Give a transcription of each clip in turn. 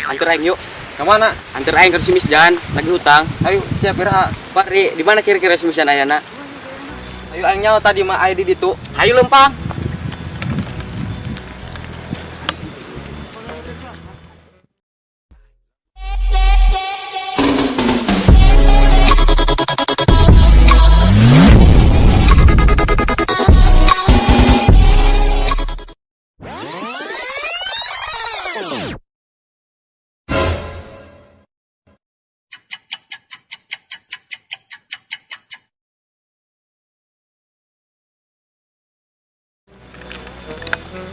Anter aing yuk. Kemana? Anter aing ke si Misjan, lagi hutang. Ayo, siap iraha. Pak Ri, di mana kira-kira si Misjan ayana? Ayo aing nyawa tadi mah aya di ditu. Hayu lempang.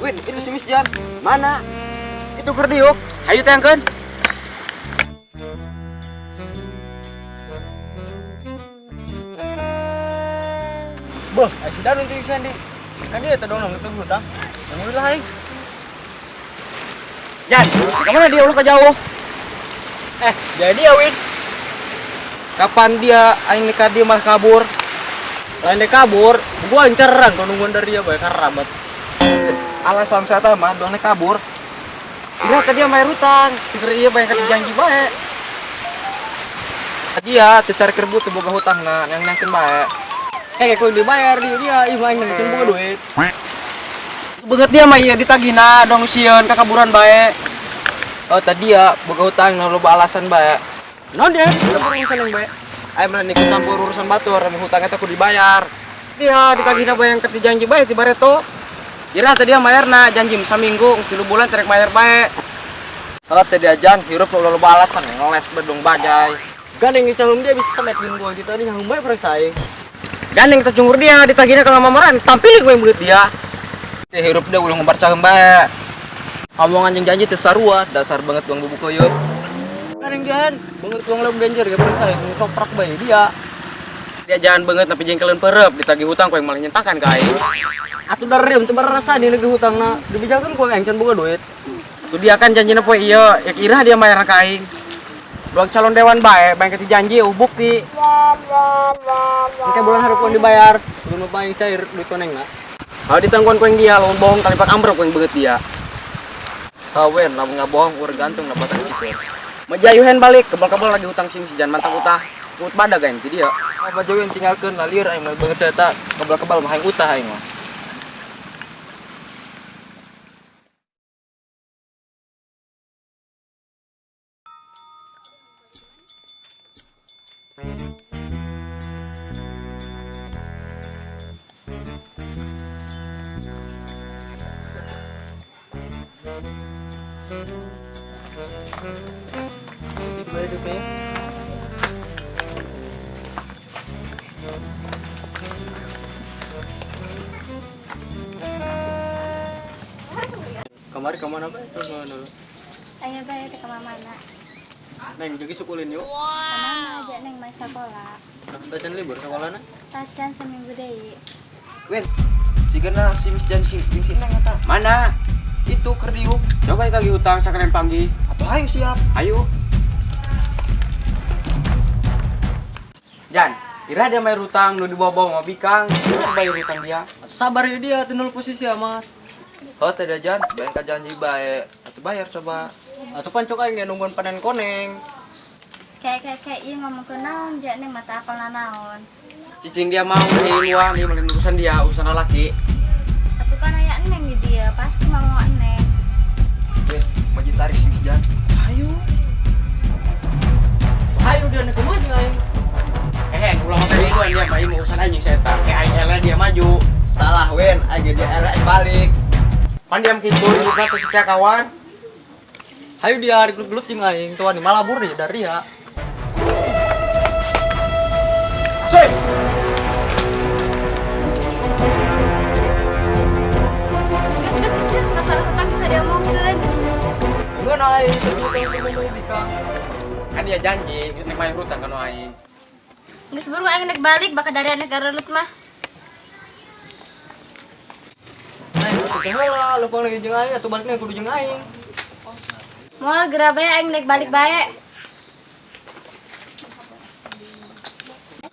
Win, itu si Misjan. Mana? Itu keur diuk. Hayu tangkeun. Beuh, aya si Danun teh Sandi. Kan dia teh dong teh hutang. Tungguin lah aing. Jan, ke mana dia ulah ke jauh? Jadi ya Win. Kapan dia aing nikah dia malah kabur? Lain dia kabur, gua inceran kalau nungguan dari dia bae kerabat. Alasan saya mah doang kabur. Ira tadi dia bayar hutang, pikir iya bayar janji bae. Dia teu cari kerbut teu boga hutang na yang nangkeun bae. Kudu dibayar dia dia ih mah aing nangkeun boga duit. Beungeut dia mah ieu ditagihna dong sieun kakaburan bae. Oh tadi ya boga hutang na loba alasan bae. Naon dia? Campur urusan yang bae. Aing mah ikut campur urusan batur, emang hutangnya teh kudu dibayar. Dia ditagihna bae yang keti janji bae ti bareto. Ira tadi dia bayarna janji saminggu geus 3 bulan terek bayar bae. Kalau tadi ajan hirup lo loba alasan ngeles bedung bajai. Gandeng dicalon dia bisa selekin gua kita nih yang bae periksa aing. Gandeng tecungur dia ditagihna kalau mamaran tampil gue yang beungeut dia. Teh hirup dia ulah ngumbar cahem bae. Omongan jeung janji teu sarua, dasar banget uang bubuk koyot. Gandeng jahan, banget uang lem ganjer ge periksa aing toprak bae dia. Dia jangan banget tapi jengkelin perep ditagih hutang ku yang malah nyentakan ka aing. Atuh dari teu barasa di negeri hutangna, dibejakeun ku aing can boga duit. Tuh dia kan janjina poe ieu, ya kira dia bayar ka aing. Doang calon dewan bae, bae keti janji eueuh bukti. Engke bulan hareupeun dibayar, belum apa aing cair duit konengna. Kalau ditangguan ku yang dia, lamun bohong talipak ambruk ku yang beungeut dia. Kawen, lamun ngabohong urang gantung na batang cikur. Majayuhen balik, kebal-kebal lagi hutang sim si jan mantap utah. Kut badag aing ti dia. Apa jauh yang tinggalkeun lalir aing mah beungeut saya kebal-kebal mah aing utah aing mah. Kamari ke mana bae terus mana? Ayo bae teh ke mana? Neng jadi sukulin yuk. Kemana aja neng mai sekolah. Tacan libur sekolahna? Tacan seminggu deui. Win, sigana si Misjan si jeung si Neng eta. Mana? Itu keur diuk. Coba ditagih hutang sakalian panggih. Atuh ayo siap. Ayo. Jan, ira dia bayar hutang nu dibawa-bawa sama bikang, ira bayar hutang dia. Atuh sabar ya dia teu nol posisi ama. Oh tadi ajan, bayar ka janji bae. Atuh bayar coba. Atuh pan cok aing nungguan panen koneng. Kayak ieu ngomong ke naon ja neng mata akal naon. Cicing dia mau nih uang, dia makin urusan dia, urusan laki. Atuh kan aya neng di dia, pasti mau neng. Weh, maju tarik si Misjan. Ayo. Ayo dia nek kumaha jeung aing. Ulah ngotot duluan dia mah ini urusan anjing saya tak. Kayak aing eleh dia maju. Salah wen, aing dia eleh balik. Pan diam kitu ributna teh setia kawan. Hayu dia gelut-gelut jeung aing, tuan malabur deh dari ya. Soi. ngomong bika. Kan dia janji nek mayar hutang ka nu aing. Geus buru aing nek balik bakal dari anak garelut mah. Neng, teh heula, leumpang lagi jeung aing atuh balikna kudu jeung aing. Moal geura bae aing nek balik bae.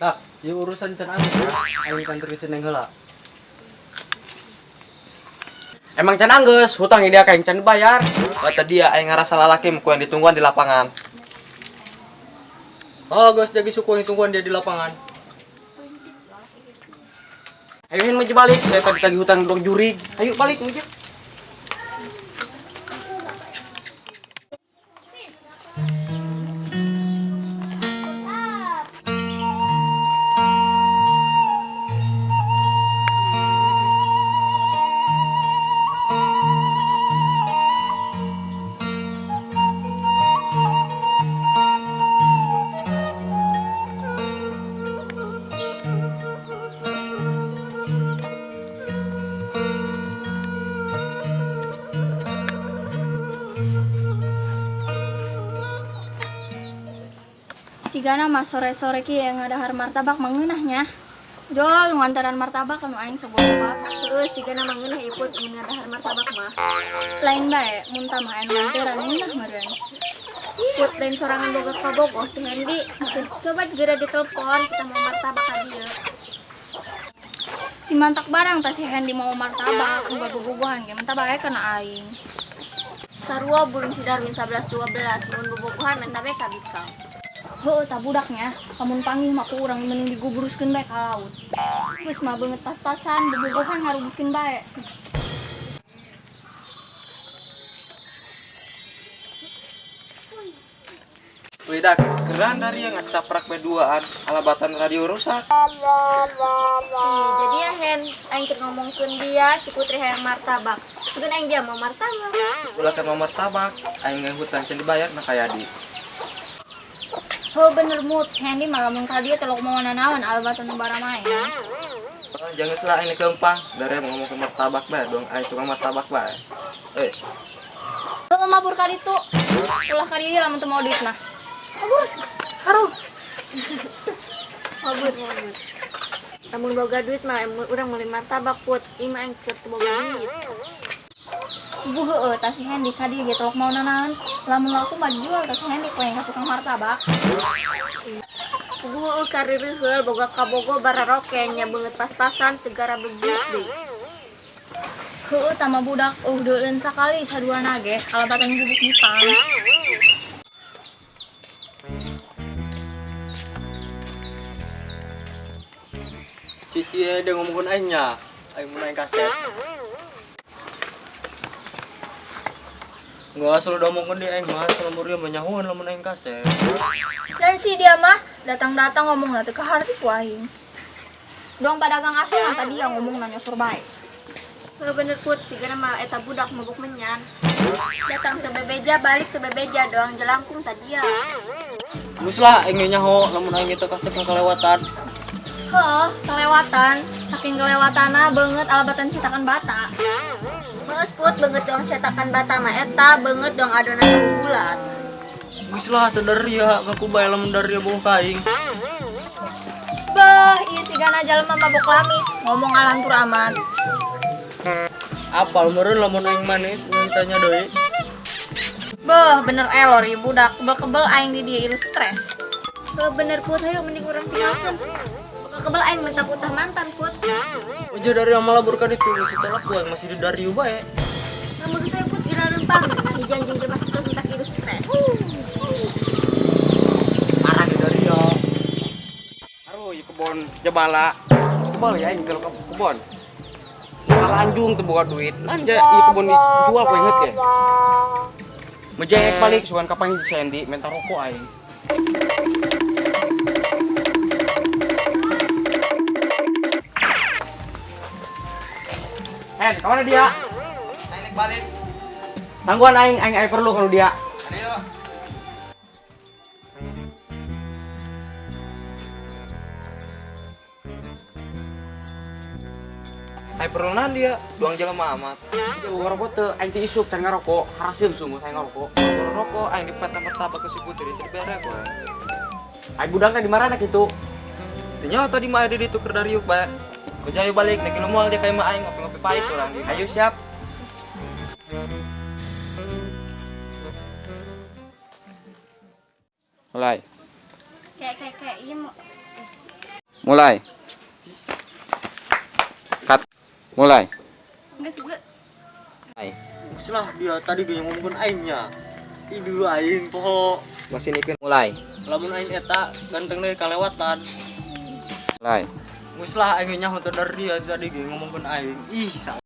Dak, ieu urusan can anggeus ya. Aing kantor si Neng heula. Emang can anggeus, hutang dia ka aing can dibayar. Kata dia aing ngarasa lalaki ku yang ditungguan di lapangan. Oh, geus jadi suku yang ditungguan dia di lapangan. Ayo hin maju balik, saya tadi tagih hutang dong jurig. Ayo balik maju. Sigana mah sore-sore ki yang ngadahar martabak mangeunahnya. Jol ngantaran martabak anu aing sagorobak. Heueuh sigana mangeunah ieu put mun ngadahar martabak mah. Lain bae mun tah mah anu nganteran ngeunah meureun. Put lain sorangan boga kabogoh si Hendy. Coba geura ditelepon kita mau martabak ka dieu. Timantak barang tah si Hendy mau martabak, boga bobogohan ge menta bae kana aing. Sarua burung si Darwin 11 12 mun bobogohan menta bae ka bikang. Heueuh tah budaknya, lamun panggih mah ku urang mending digubruskeun bae ka laut. Geus mah beungeut pas-pasan, bobogohan ngarugikeun bae. Widak, geran dari yang ngacaprak beduaan, alabatan radio rusak. Jadi ya Hen, aing keur ngomongkeun dia si Putri hayang martabak. Sugan aing dia mau martabak. Ulah keur mau martabak, aing nge hutang can dibayar na kayadi. Heuh bener mut, Hendy mah lamun ka dieu teh mau nanaon alabatan nu baramae. Oh, jangan salah aing lempang, dari yang ngomong ke martabak bae, dong aing tukang martabak bae. Eh. Heueuh mabur ka ditu. Ulah ka dieu lamun teu mau duit mah. Mabur. Harum. Mabur, mabur. Lamun boga duit mah urang meuli martabak put, ieu mah aing keur teu boga duit. Bu heueuh tah si Hendy ka dieu ge tolok mau nanaon. Lamun laku mah jual tah si Hendy ku ka tukang martabak. Bu heueuh karireuheul boga kabogo bararoke nya beungeut pas-pasan teu gara beduit deui. Heueuh tah mah budak deuleun sakali saduana ge kalabatan gubuk dipang. Cici dia ngomongkeun aing nya, aing mun aing kaset. Nggak selalu diomongkeun dia aing mah, selalu dia menyahuan lamun aing kaset. Dan si dia mah datang-datang ngomong teu kaharti ku aing. Dong padagang asongan tadi yang ngomong nanya sur bae. Heuh bener put, sigana mah eta budak mabuk menyan. Datang teu bebeja balik teu bebeja doang jelangkung tadi ya. Geus lah aing nyaho lamun aing teu kasep kelewatan. Heuh, kelewatan. Saking kelewatanna beungeut alabatan cetakan bata. Geus put beungeut doang cetakan bata mah eta beungeut doang adonan tahu bulat. Geus lah teu daria ngaku bae lamun daria bohong ka aing. Beuh, ieu sigana jalma mabok lamis, ngomong alantur amat. Apal meureun lamun aing manis mintanya deui. Beuh, bener elor ieu budak, kebel-kebel aing di dieu ilu stres. Heuh bener put, hayu mending urang tinggalkeun. Kebel aing mentak utah mantan put. Uja dari yang malah burkan itu masih telak gua masih di Dario bae. Nah bagus saya put gira lempang. Nah hijan jeung jelema stres mentak ieu stres. Parah di Dario. Aduh, ieu kebon jebala. Kebal ya aing kalau ke kebon. Lanjung teu boga duit. Lan ieu kebon dijual ku inget ge. Mejek balik sugan kapan si Sandy minta rokok aing. Hen, kemana dia? Aing balik. Tangguhan aing, aing aing perlu kalau dia. Ayo. Ai perlu naon dia, doang jelema amat. Dia bawa rokok teu, aing teh isuk can ngarokok, haraseum sungguh saya ngarokok. Baru rokok aing dipet martabak ke si Putri teu dibere ku aing. Ai budakna di marana kitu? Teu nyaho tadi mah ada ditukar dari yuk bae. Ku ayo balik nek lu moal dia ka imah aing ngopi-ngopi pahit urang di. Ayo siap. Mulai. Kayak kayak kayak ieu mau Mulai. Cut. Mulai. geus geus. Mulai. Geus lah dia tadi ge ngomongkeun aingnya. Idu aing poho. Masih nikeun. Mulai. Lamun aing eta ganteng deui kalewatan. Mulai. Geus lah aing nyaho teh dari dia tadi ge ngomongkeun aing. Ih, salah.